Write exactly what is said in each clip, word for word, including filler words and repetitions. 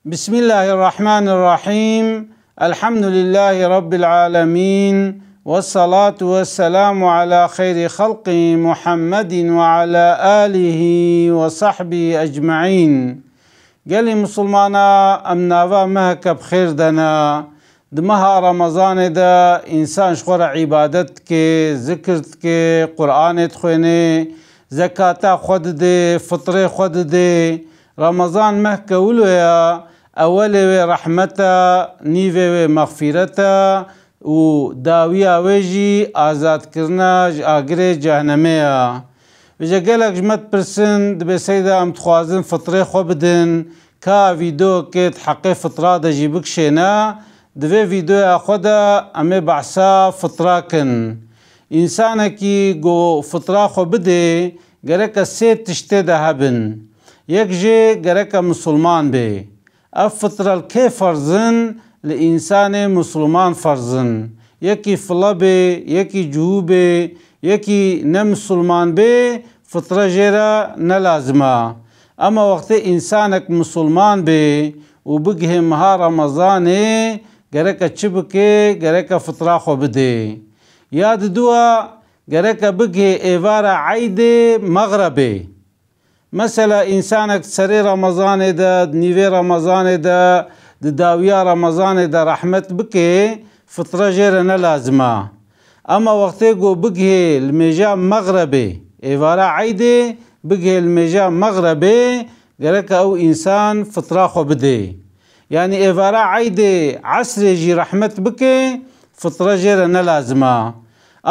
Bismillahirrahmanirrahim. Elhamdülillahi Rabbil alemin. Vessalatu vesselamu ala xeyri xalqi Muhammedin ve ala alihi ve sahbihi ecmaîn. Gelî Musulmana, em nava meheke bi xêr de ne. Di meha Remezanê de însan ji xwe re îbadet dike, zikir dike, Qur'anê dixwêne, zekata xwe dide, fitrê xwe dide. Remezan mehke wilo ye, ewelê wê rehmet e, nîvê wê mexfîret e û dawiya wê jî azadkirina ji agirê cehnemê ye. Vêce gelek ji me dipirsin, dibê seyda em dixwazin fitrê xwe bidin, ka vîdeoyekê di heqê fitra de jî bikişêne, di vê vîdeoya xwe de em ê behsa fitra kin. Însanekî ku fitra xwe bidê, gereke sê tiştê de hebin. Yek jê gereke misilman bê. Ev fitra li kê ferz in? Li însanê misilman ferz in. Yekî file bê, yekî cihû bê, yekî ne misilman bê, fitra jê re ne lazim e. Ema wextê însanek misilman bê û bigihê meha Remezanê, gereke çi bike? Gereke fitra xwe bidê. Ya diduwa, gereke bigihê êvara eydê, mexrebê. Mesela, însanek serê Remezanê de, di nîvê Remezanê de, di dawiya Remezanê de rehmet bike, fitra jê re ne lazim e. Ema wextê ku bigihê limêja mexrebê, êvara eydê, bigihê limêja mexrebê, gereke ew însan fitra xwe bidê. Yanî êvara eydê esrê jî rehmet bike, fitra jê re ne lazim e.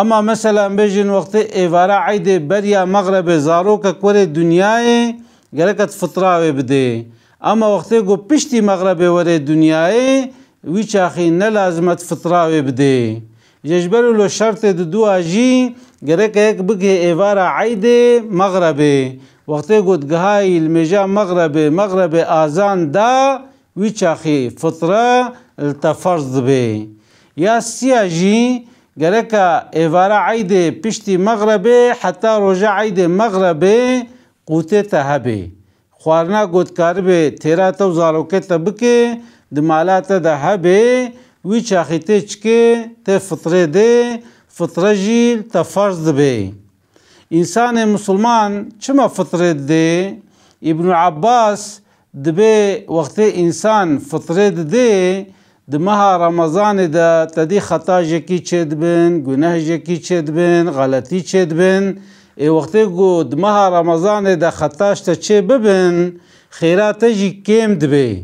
Ema mesela em bêjin wextê êvara eydê beriya mexrebê zarokek were dinyayê, gereke tu fitra wê bidê. Ema wextê ku piştî mexrebê were dinyayê, wî çaxî ne lazim e tu fitra wê bidê. Ji ber wilo şertê diduwa jî gereke yek bigihê êvara eydê mexrebê. Wextê ku digihayî limêja mexrebê, mexrebê azan da, wî çaxî fitra li te ferz dibe. Ya siya jî gereka êvara eydê piştî mexrebê heta roja eydê mexrebê qûtê te hebe. Xwarina ku dikaribe têra te û zarokê te bike, di mala te de hebe, wî çaxî tê çike, tê fitrê de, fitra jî li te ferz dibe. Însanê misilman çima fitrê dide? Îbnû Abbas dibê wextê însan fitrê dide, di meha Remezanê de te dî xeta jekî çêdibin, guneh jekî çêdibin, xeletî çêdibin. Ê wextê ku di meha Remezanê de xeta ji te çê bibin, xêra te jî kêm dibe.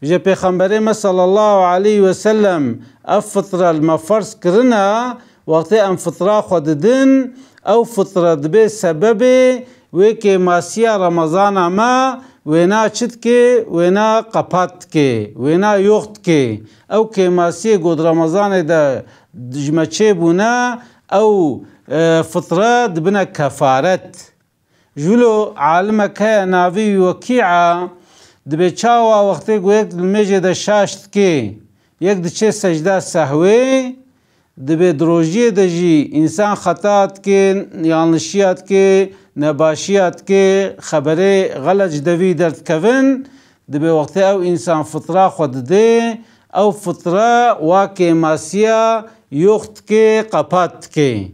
Ji Pêxemberê me sallallahu aleyhi ve sellem ev fitra li me ferz kirine, wextê em fitra xwe didin, ew fitra dibe sebebê wê kêmasiya Remezana me, wêna çi dike, wêna qepat dike, wêna yox dike. Ew kêmasiyê ku di Remezanê de ji me çêbûne, ew, e, fitra dibine kefaret. Ji wilo alimek heye navê wî Wekî e, dibê çawa wextê ku yek di limêjê de şaş dike, yek diçe secda sehwê, dibê di rojiyê de jî însan xeta dike, yanlişiya dike, nebaşiya dike, xeberê xelet ji devî derdikevin, dibê wextê ew însan fitra xwe dide, ew fitra wa kêmasiya yox dike, qepat dike.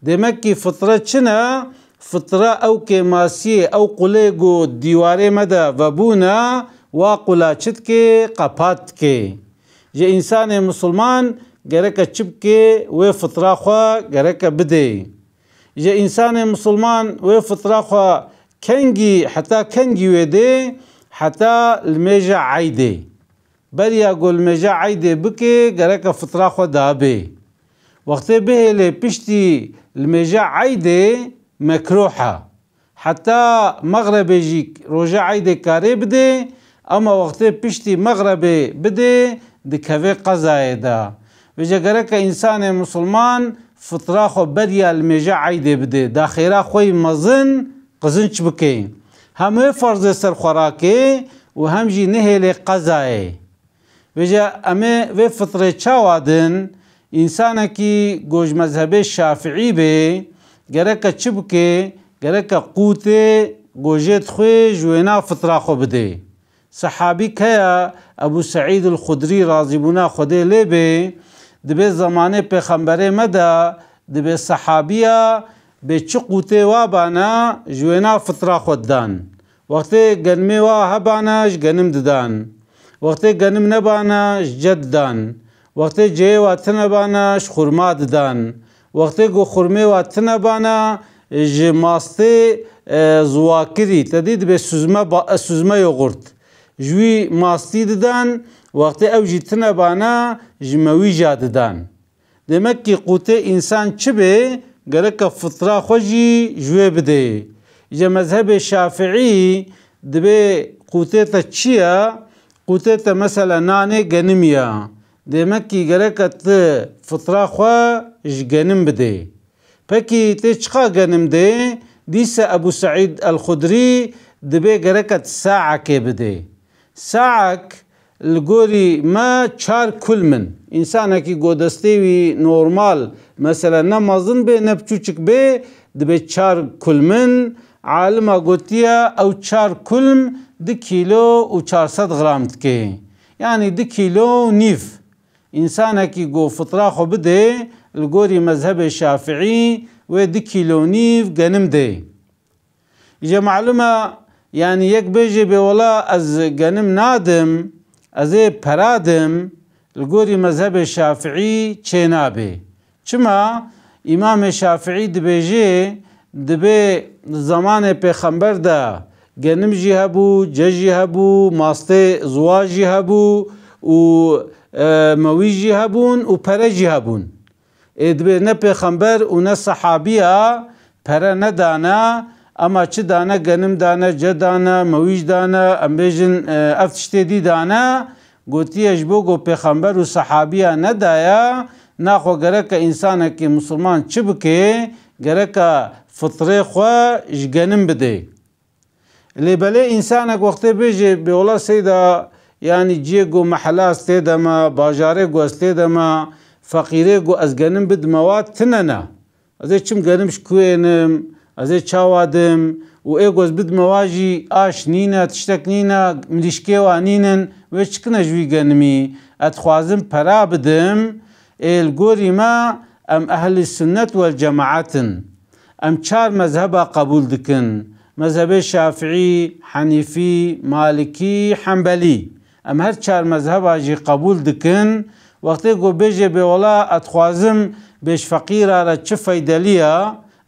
Demek ki fitra çi ne? Fitra ew kêmasiyê, ew qulê ku dîwarê me de vebûne, wa qula çi dike? Qepat dike. Ji însanê misilman gereke çi bike? Wê fitra xwe gereke bide. Ji însanê misilman wê fitra xwe kengî, heta kengî wê dê? Heta limêja eydê. Beriya ku limêja eydê bike, gereke fitra xwe dabe. Wextê bihêlê piştî limêja eydê mekruh e. Heta mexrebê jî roja eydê karê bide, ema wextê piştî mexrebê bide, dikeve qezayê de. Vêce gereke însanê misilman fitra xwe beriya limêja eydê bide, da xêra xwe yî mezin qizinç bike. Hem wê ferzê ser xwe rake û hem jî nehêlê qezayê. Vêce em ê vê fitrê çawa din? Însanekî ku ji mezhebê Şafiî bê, gereke çi bike? Gereke qûtê ku jê dixwê ji wêna fitra xwe bide. Sehabî ke ye? Ebû Seîd el-Xudrî, razîbûna Xwedê lê bê, dibê zemanê Pêxemberê me de, dibê sehabiya bê çi qûtê wa bana, ji wêna fitra xwe didan. Wextê genimê wa hebana, ji genim didan. Wextê genim nebana, ji ce didan. Wextê ceyê wa tune bana, ji xurma didan. Wextê ku xurmê wa tune bana, ji mastê, e, ziwakirî, te dî dibê süzme ba-, süzme yoğurt. Ji wî mastî didan, wextê ew jî tune bana, ji mewîja didan. Demek ki qûtê însan çi bê, gereke fitra xwe jî ji wê bidê. Îca mezhebê Şafiî dibê qûtê te çi ye? Qûtê te mesela nanê genimî ye. Demek ki gereke tu fitra xwe ji genim bidê. Pekî tê çiqa genim dê? Dîse Ebû Seîd el-Xudrî dibê gereke tu saekê bidê. Saek li gorî me çar kulm in. Însanekî ku destê wî normal, mesela ne mezin bê ne biçûçik bê, dibê çar kulm in. Alima gotiye ew çar kulm du kîlo û çar sed gram dike. Yanî du kîlo û nîv. Însanekî ku fitra xwe bidê, li gorî mezhebê Şafiî wê du kîlo û nîv genim dê. Îca malum e, yanî yek bêje bê wela ez genim nadim, ez ê pera dim, li gorî mezhebê Şafiî çê nabê. Çima? Îmamê Şafiî dibêje, dibê zemanê Pêxember de genim jî hebû, ce jî hebû, mastê ziwa jî hebû û, e, mewî jî hebûn û pere jî hebûn. Ê dibê ne pêxember û ne sehabiya pere nedane, ema çi dane, genim dane, ce dane, mewîj dane, em bêjin, e, ev tiştê dî dane, gotiye ji bo ku pêxember û sehabiya nedaye, naxwe gereke însanekî misilman çi bike, gereke fitrê xwe ji genim bidê. Lê belê însanek wextê bêje, bê wela seyda, yanî ciyê ku mehela ez tê de me, bajarê ku ez tê de me, feqîrê ku ez genim bidime wa tine ne. Ez ê çim genim ji ku ênim, ez ê çawa dim û ê ku ez bidime wa jî aş nîne, tiştek nîne, mirîşkê wa nînin, wê çikine ji wî genimî? Ez dixwazim pera bidim, ê li gorî me em ehlî sunnet wel cemaet in. Em çar mezheba qebûl dikin. Mezhebê Şafiî, Henîfî, Malikî, Hembelî. Em her çar mezheba jî qebûl dikin. Wextê ku bêje bê wela ez dixwazim bê ji feqîra re çi feydelî ye,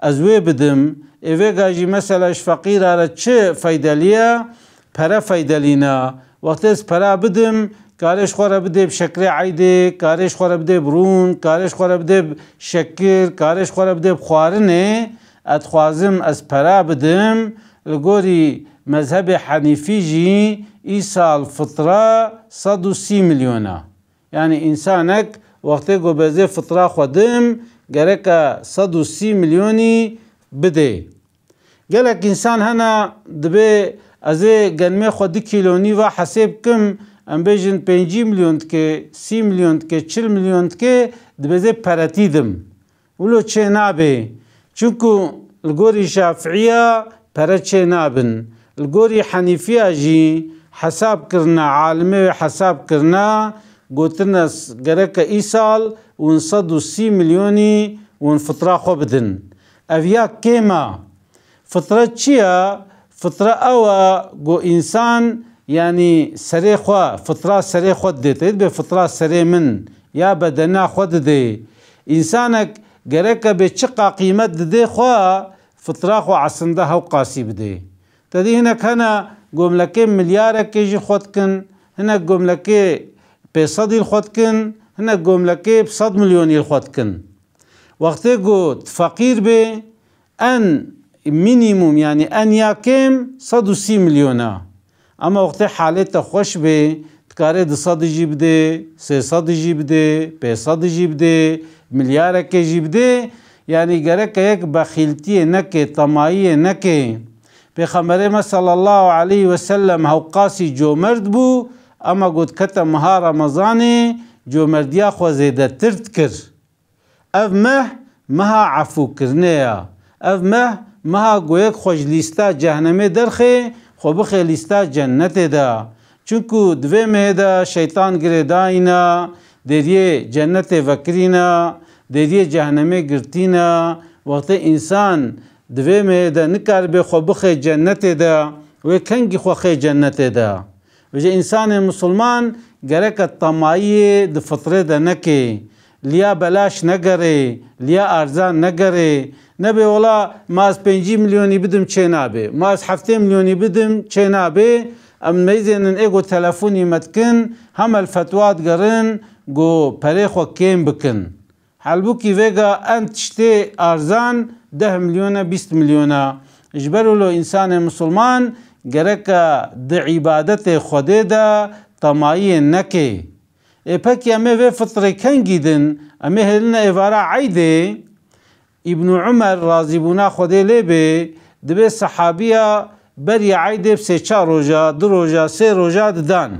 ez wê bidim. Ê vêga jî mesela ji feqîra re çi feydelî ye? Pere feydelî ne. Wextê ez pera bidim, karê ji xwe re bidê bi şekerê eydê, karê ji xwe re bidê bi rûn, karê ji xwe re bidê bi şekir, karê ji xwe re bidê bi xwarinê. Ez dixwazim ez pera bidim. Li gorî mezhebê Henîfî jî îsal fitra sed û sî milyon e. Yanî însanek wextê ku bê ez ê fitra xwe dim, gereke sed û sî milyonî bidê. Gelek însan hene dibê ez ê genimê xwe du kîlo nîva hesê bikim, em bêjin pêncî milyon dike, sî milyon dike, çil milyon dike, dibê ez ê peretî dim. Wilo çê nabê. Çunku li gorî Şafiiya pere çê nabin. Li gorî Henîfiya jî hesab kirine, alimê wê hesab kirine, gotine s-, gereke îsal hûn sed û sî milyonî hûn fitra xwe bidin. Ev ya kêm e. Fitra çi ye? Fitra ew e ku însan, yanî serê xwe, fitra serê xwe didê. Te dibê fitra serê min ya bedena xwe didê. Însanek gereke bê çiqa qîmet didê xwe, fitra xwe eslinda hewqasî bidê. Te dî hinek hene gomlekê milyarekê jî xwe dikin, hinek gomlekê pê sedî li xwe dikin, hinek gomlekê bi sed milyonî li xwe dikin. Wextê ku tu feqîr bê, en mînîmum, yanî en ya kêm sed û sî milyon e. Ema wextê halê te xweş bê, dikarê du sedî jî bidê, sê sedî jî bidê, pê sedî jî bidê, milyarekê jî bidê. Yanî gereke yek bexîltiyê neke, temayiyê neke. Pêxemberê me sallallahu aleyhi ve sellem hewqasî comerd bû, ema ku dikete meha Remezanê comerdiya xwe zêdetir dikir. Ev meh, meha efûkirinê ye. Ev meh, meha ku yek xwe ji lîsta cehnemê derxê, xwe bixê lîsta cennetê de. Çunku di vê mehê de şeytan girêdayîne, deriyê cennetê vekirîne, deriyê cehennemê girtîne. Wextê însan di vê mehê de nikaribe xwe bixê cennetê de, wê kengî xwe xê cennetê de? Vêje însanê misilman gereke temayiyê di fitrê de neke. Liya belaş negere, liya erzan negere. Nebe wela ma ez pêncî milyonî bidim çê nabe. Ma ez heftê milyonî bidim çê nabe. Em meyzênin ê ku telefonî me dikin, hema li fetwa digerin ku perê xwe kêm bikin. Halbûkî vêga en tiştê erzan deh milyon e, bîst milyon e. Ji ber wilo însanê misilman gereke di îbadetê Xwedê de temayiyê neke. Ê pekî em ê vê fitrê kengî din? Em ê hêline êvara eydê? Îbnû Umer, razîbûna Xwedê lê bê, dibê sehabiya berî eydê bi sê çar roja, du roja, sê roja didan.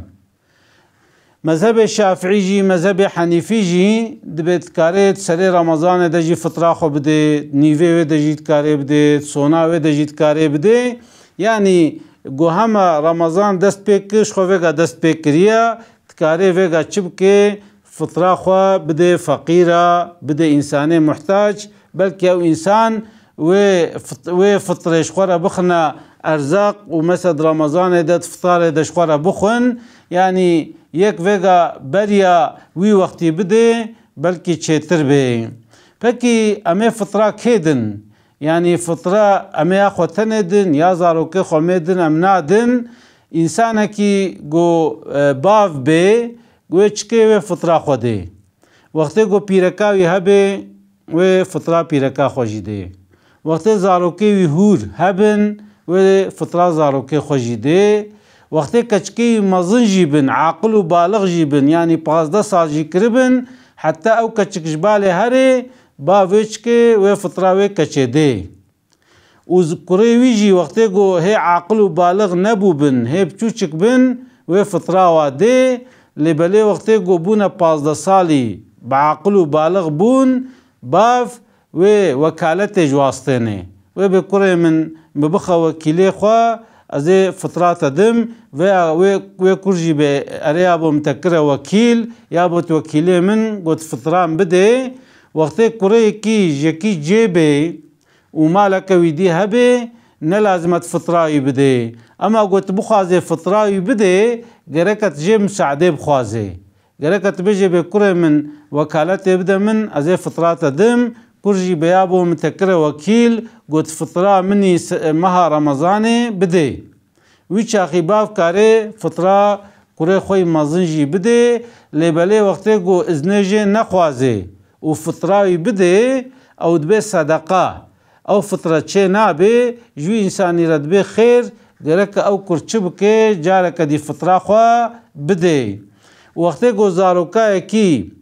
Mezhebê Şafîî jî, mezhebê Henîfî jî dibê dikarê di serê Remezanê de jî fitra xwe bidê, nîvê wê de jî dikarê bidê, sona wê de jî dikarê bidê. Yanî ku hema Remezan dest pê kir, ji xwe vêga dest pê kiriye, dikarê vêga çi bike? Fitra xwe bidê feqîra, bidê însanê muhtac. Belkî ew însan wê fit-, wê fitrê ji xwe re bixine erzaq û mesela di Remezanê de, di fitarê de ji xwe re bixwin. Yanî yek vêga beriya wî wextî bidê, belkî çêtir bê. Pekî em ê fitra kê din? Yanî fitra em ê ya xwe tenê din, ya zarokê xwe mê din, em nadin. Însanekî ku, e, bav bê, wê çikê wê fitra xwe dê. Wextê ku pîreka wî hebe, wê fitra pîreka xwe jî dê. Wextê zarokê wî hûr hebin, wê fitra zarokê xwe jî dê. Wextê keçikê wî mezin jî bin, aqil û balix jî bin, yanî pazdeh sal jî kiribin, heta ew keçik ji balê herê, bav wê çikê, wê fitra wê keçê dê. Û zi-, kurê wî jî wextê ku hê aqil û balix nebûbin, hê biçûçik bin, wê fitra wa dê, lê belê wextê ku bûne pazdeh salî, bi aqil û balix bûn, bav wê wekaletê ji wastênê. Wê bê kurê min, min bixe wekîlê xwe, ez ê fitra te dim, veya wê, wê kur jî bê, erê ya bo min te kire wekîl, ya bo tu wekîlê min, got fitra min bidê. Wextê kureyekî ji yekî cê bê, û maleke wî dî hebe, ne lazim e tu fitra wî bidê. Ema got bixwaze fitra wî bidê, gerek e tu jê misaedê bixwaze. Gerek e tu bêjê bê kurê min wekaletê bide min, ez ê fitra te dim, kur jî bê ya bo min te kire wekîl, got fitra min î se-, meha Remezanê bidê. Wî çaxî bav karê fitra kurê xwe yî mezin jî bidê, lê belê wextê ku iznê jê nexwaze û fitra wî bidê, ew dibe sedeqa. Ew fitra çê nabe, ji wî însanî re dibe xêr, gereke ew kur çi bike, careke dî fitra xwe bidê. Wextê ku zarokayekî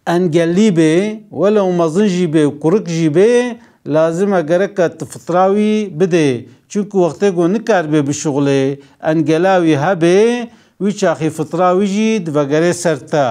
engellî bê, welew mezin jî bê û kurik jî bê, lazim e gereke tu fitra wî bidê. Çunku wextê ku nikaribe bişuxulê, engela wî hebe, wî çaxî fitra wî jî divegerê ser te.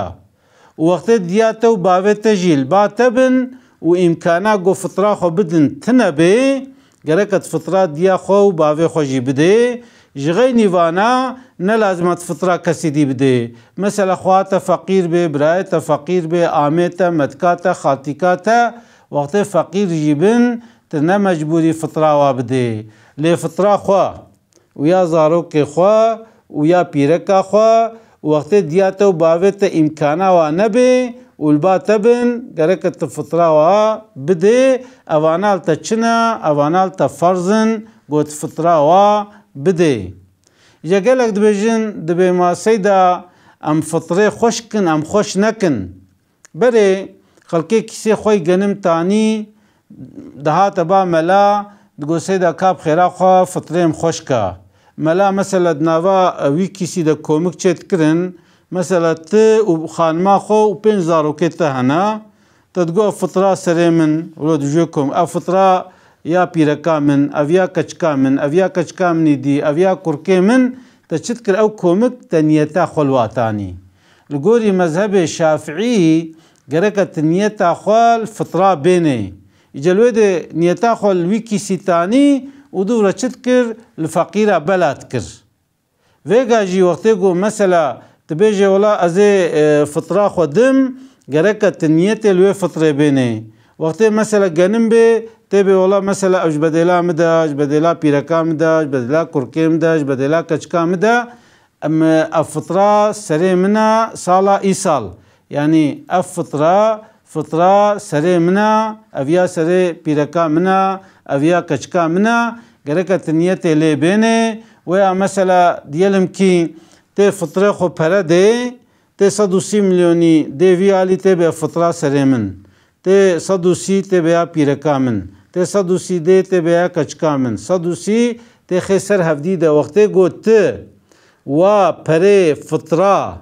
Û wextê diya te û bavê te jî li ba te bin û îmkana ku fitra xwe bidin tune bê, gereke tu fitra diya xwe û bavê xwe jî bidê. Ji xeynî vana ne lazim e tu fitra kesî dî bidê. Mesela xwa te feqîr bê, birayê te feqîr bê, amê te, metka te, xaltîka te, wextê feqîr jî bin, tu ne mecbûrî fitra wa bidê. Lê fitra xwe û ya zarokê xwe û ya pîreka xwe û wextê diya te û bavê te îmkana wa nebê û li ba te bin, gereke tu fitra wa bidê, evana li te çi ne, evana li te ferz in, got fitra wa bidê. Îca gelek dibêjin, dibê ma seyda em fitrê xweş kin, em xweş nekin. Berê xelkê kîsê xwe yî genim tanî, dihate ba mela, digot seyda ka bi xêra xwe fitrê min xweş ke. Mela mesela di nava, e, wî kîsî de komik çêdikirin, mesela tu û xanima xwe û pênc zarokê te hene, te digot ev fitra serê min, wilo dijû kom, ev fitra ya pîreka min, ev ya keçika min, ev ya keçika min î dî, ev ya kurkê min, te çi dikir ew komik te niyeta xwe li wa tanî. Li gorî mezhebê Şafiî gereke tu niyeta xwe li fitra bênê. Îca li wê de niyeta xwe li wî kîsî tanî û dû re çi dikir? Li feqîra bela dikir. Vêga jî wextê ku mesela tu bêjê wela ez ê, e, fitra xwe dim, gereke tu niyetê li wê fitrê bênê. Wextê mesela genim bê, tê bê wela mesela ev ji bedêla min de, ji bedêla pîreka min de, ji bedêla kurkê min de, ji bedêla keçika min de, em, ev fitra serê min e sala îsal. Yanî ev fitra, fitra serê min e, ev ya serê pîreka min e, ev ya keçika min e, gereke tu niyetê lê bênê. Weya mesela diyelim ki tê fitrê xwe pere dê, tê sed û sî milyonî dê vî alî tê bê fitra serê min. Tê sed û sî tê bê ya pîreka min. Tê sed û sî dê tê bê ya keçika min. Sed û sî tê xê ser hevdî de wextê got tu wa perê fitra,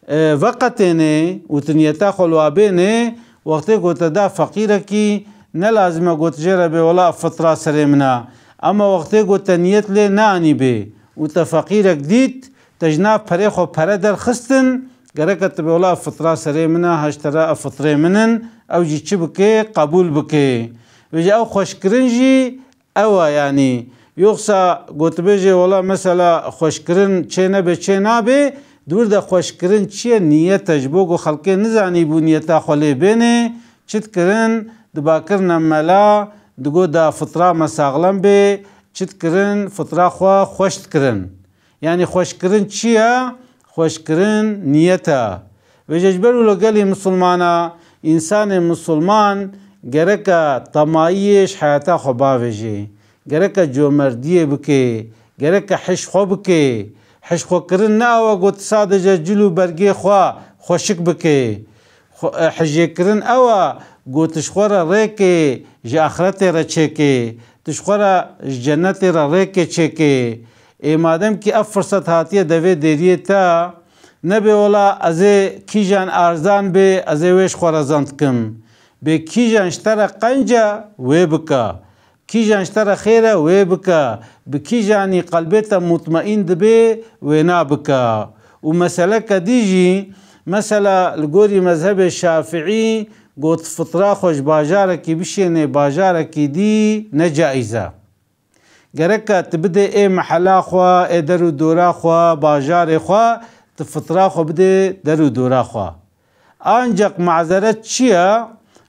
e, veqetênê û tu niyeta xwe li wa bênê, wextê ku te da feqîrekî, ne lazim e ku tu jê re bê wela fitra serê min e. Ema wextê ku te niyet lê neanî bê û te feqîrek dît, te ji nav perê xwe pere derxistin, gereke tu bê wela fitra serê min e, ha ji te re ev fitrê min in, ew jî çi bike, qebûl bike. Vêje ew xweşkirin jî ew e, yanî, yoxsa gotibêjê wela mesela xweşkirin çê nebe çê nabe, di wir de xweşkirin çi ye? Niyet e, ji bo ku xelkê nizanîbû niyeta xwe lê bênê, çi dikirin? Dibakirine mela, digot da fitra me saxlem bê, çi dikirin? Fitra xwe xweş dikirin. Yanî xweşkirin çi ye? Xweşkirin niyet e. Vêje ji ber wilo gelî misilmana, însanê misilman gereke temayiyê ji heyata xwe bavêjê. Gereke comerdiyê bike, gereke hiş xwe bike. Hiş xwe kirin ne ew e ku tu sadece cil û bergê xwe xweşik bike. Xwe-, e, hijêkirin ew e ku tu ji xwe re rêkê ji axretê re çêkê, tu ji xwe re ji cenetê re rêkê çêkê. Ê madem kî ev firset hatiye devê dêriyê te, nebê wela ez ê kîjan arzan bê, ez ê wê ji xwe re zand kim. Bê kîjan ji te re qenc e, wê bike. Kîjan ji te re xêr e, wê bike. Bi kîjanî qelbê te mutmeîn dibe, wê nabike. Û meseleke dî jî, mesela li gorî mezhebê Şafiî got, fitra xwe ji bajarekî bişênê bajarekî dî ne caiz e. Gereke tu bidê ê mehela xwe, ê der û dora xwe, bajarê xwe, tu fitra xwe bidê der û dora xwe. Ancak mazeret çi ye?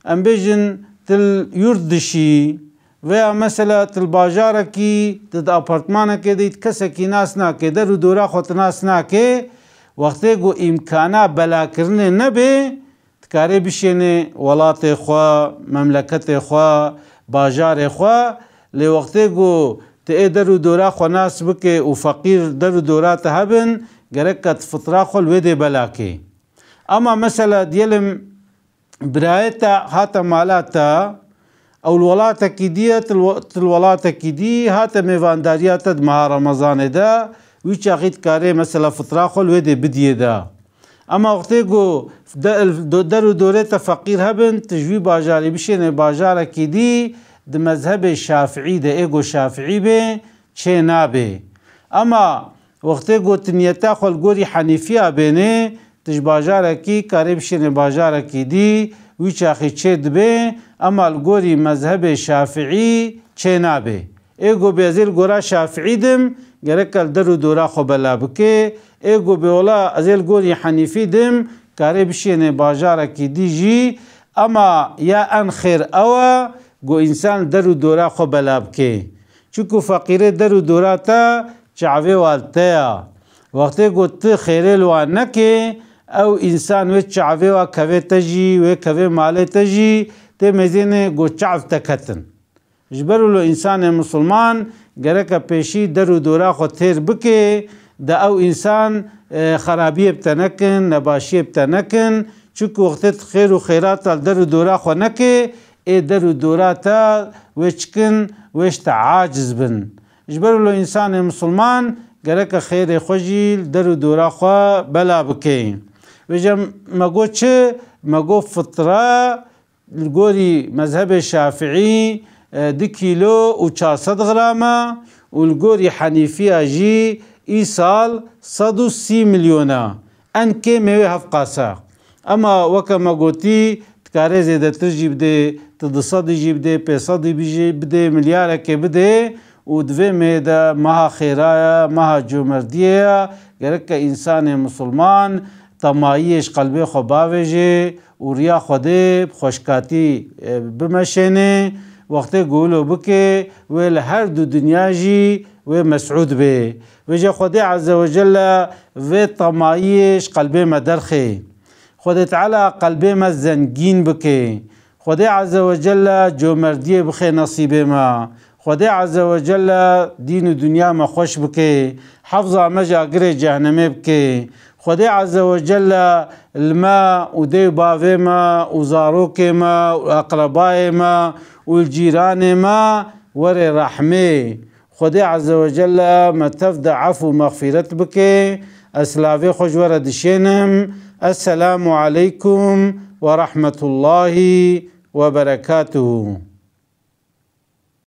Em bêjin tu li yurt dişî veya mesela tu li bajarekî, tu di apartmanekê de yî, tu kesekî nas nake, der û dora xwe tu nas nake, wextê ku îmkana belakirinê nebe, dikarê bişênê welatê xwe, memleketê xwe, bajarê xwe, lê wextê ku tu ê der û dora xwe nas bike û feqîr der û dora te hebin, gereke tu fitra xwe li wê dê belakê. Ama mesela diyelim birayê te hate mala te, ew li welatekî dî ye, tu li we-, tu li welatekî dî hate mêvandariya te di meha Remezanê de, wî çaxî dikarê mesela fitra xwe li wê dê bidiyê de. Ema wextê ku de-, do-, der û dorê te feqîr hebin, tu ji wî bajarî bişênê bajarekî dî, di mezhebê Şafiî de, ê ku Şafiî bê, çê nabê. Ema wextê ku tu niyeta xwe li gorî Henîfiya bênê, tu ji bajarekî karê bişênê bajarekî dî, wî çaxî çê dibê, ema li gorî mezhebê Şafiî çê nabê. Ê ku bê ez ê li gora Şafiî dim, gereke li der û dora xwe bela bike. Ê ku bê wela ez ê li gorî Henîfî dim, karê bişênê bajarekî dî jî. Ema ya en xêr ew e ku însan li der û dora xwe bela bike. Çunku feqîrê der û dora te çavê wa li te ya. Wextê ku tu xêrê li wan nekê, ew însan wê çavê wa kevê te jî, wê kevê malê te jî, tê mêzênê ku çav te ketin. Ji ber wilo însanê misilman gereke pêşî der û dora xwe têr bike, de ew însan, e, xerabiyê bi te nekin, nebaşiyê bi te nekin. Çunku wextê tu xêr û xêrata li der û dora xwe neke, ê der û dora te wê çikin, wê ji te aciz bin. Ji ber wilo însanê misilman gereke xêrê xwe jî li der û dora xwe bela bike. Vêje me got çi? Me got fitra, li gorî mezhebê Şafiî, e, du kîlo û çar sed gram e û li gorî Henîfiya jî îsal sed û sî milyon e. En kêm ê wê hevqas e. Ema weke me gotî, dikare zêdetir jî bidê, tu du sedî jî bidê, pênc sedî jî bidê, milyarekê bidê, Û di vê mê de meha xêra ye, meha cûmerdiyê ye, gereke însanê misilman temayiyê ji qelbê xwe bavêje û riya Xwedê bi xweşkatî, e, bimeşêne. Wextê ku wilo bike, wê li her du dinya jî wê mesûd bê. Vêje Xwedê Azze ve Celle vê temayiyê ji qelbê me derxê. Xwedê Teala qelbê me zengîn bike. Xwedê Azze ve Celle cûmerdiyê bixe nesîbê me. Xwedê Azze ve Celle dîn û dinya me xweş bike. Hefza me ji agirê cehnemê bike. Xwedê Azze ve Celle li me û dê û bavê me û zarokê me û eqrebayê me û li cîranê me were rehmê. Xwedê Azze ve Celle me tev de efû mexfîret bike. Ez silavê xwe ji we re dişênim. Esselamu aleykum ve rahmetullahi ve berekatuhu.